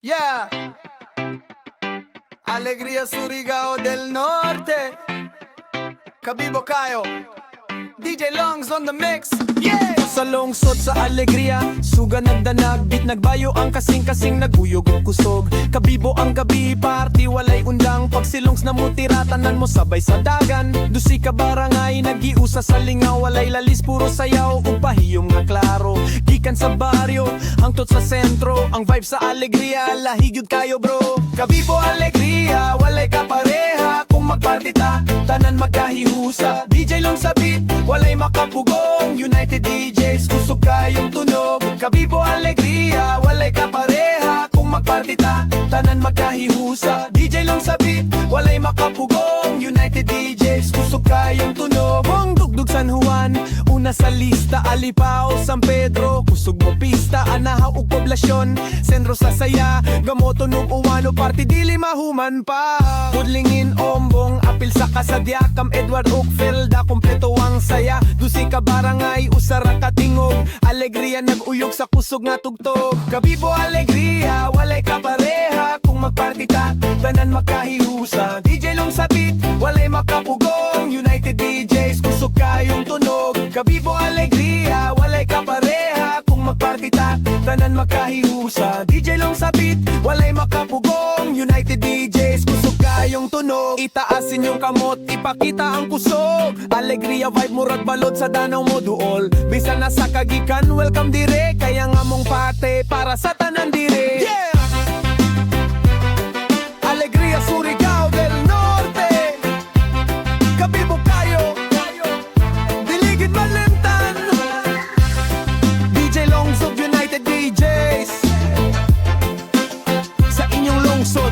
Yeah. Alegría Surigao del Norte. Kabibo kayo. DJ Longs on the mix. Yeah! Sa lungsod sa alegria, suga nagdanag, beat nagbayo ang kasing-kasing, naguyog og kusog. Kabibo ang gabi, party walay undang. Pag si Longs na mutira, tanan mo sabay sa dagan. Dusi ka barangay, nagiusa sa lingaw. Walay lalis, puro sayaw, ug pahiyom nga klaro. Gikan sa baryo, hangtod sa sentro, ang vibe sa alegria, lahi gyud kayo, bro. Kabibo alegria, walay kapareha. Kung magparty ta, tanan magkahiusa. DJ Long sa beat, walay makapugong. United DJs, kusog kayong tunog. Kabibo alegria, walay kapareha. Kung magparty ta, tanan magkahiusa. DJ Long sa beat, walay makapugong. United DJs, kusog kayong tunog. Ang dugdug San Juan, una sa lista. Alipao, San Pedro, kusog mo pista. Anahaw ug Poblasyon, sentro sa saya. Gamoton ug Uwano, party dili mahuman pa. Pudlingin, Ombong, apil sa Kasadya. Camp Edward ug Felda, kompleto ang saya. Dusi ka barangay, usa ra ka tingog. Alegria nag-uyog sa kusog nga tugtog. Kabibo alegria, walay kapareha. Kung magparty ta, tanan magkahiusa. DJ Long sa beat, walay makapugong. United DJs, kusog kayong tunog. Kabibo alegria, walay kapareha. Kung magparty ta, tanan magkahiusa. DJ Long sa beat, walay makapugong. United DJs, kusog kayong tunog. Itaasin yung kamot, ipakita ang kusog. Alegria vibe murag balod sa danaw mo duol. Bisan nasa kagikan, welcome dire. Kaya nga mong pate para sa tanan dire. Yeah! Alegria Surigao del Norte. Kabibo kayo. Dili gyud malimtan. DJ Longs of United DJs, sa inyong lungsod.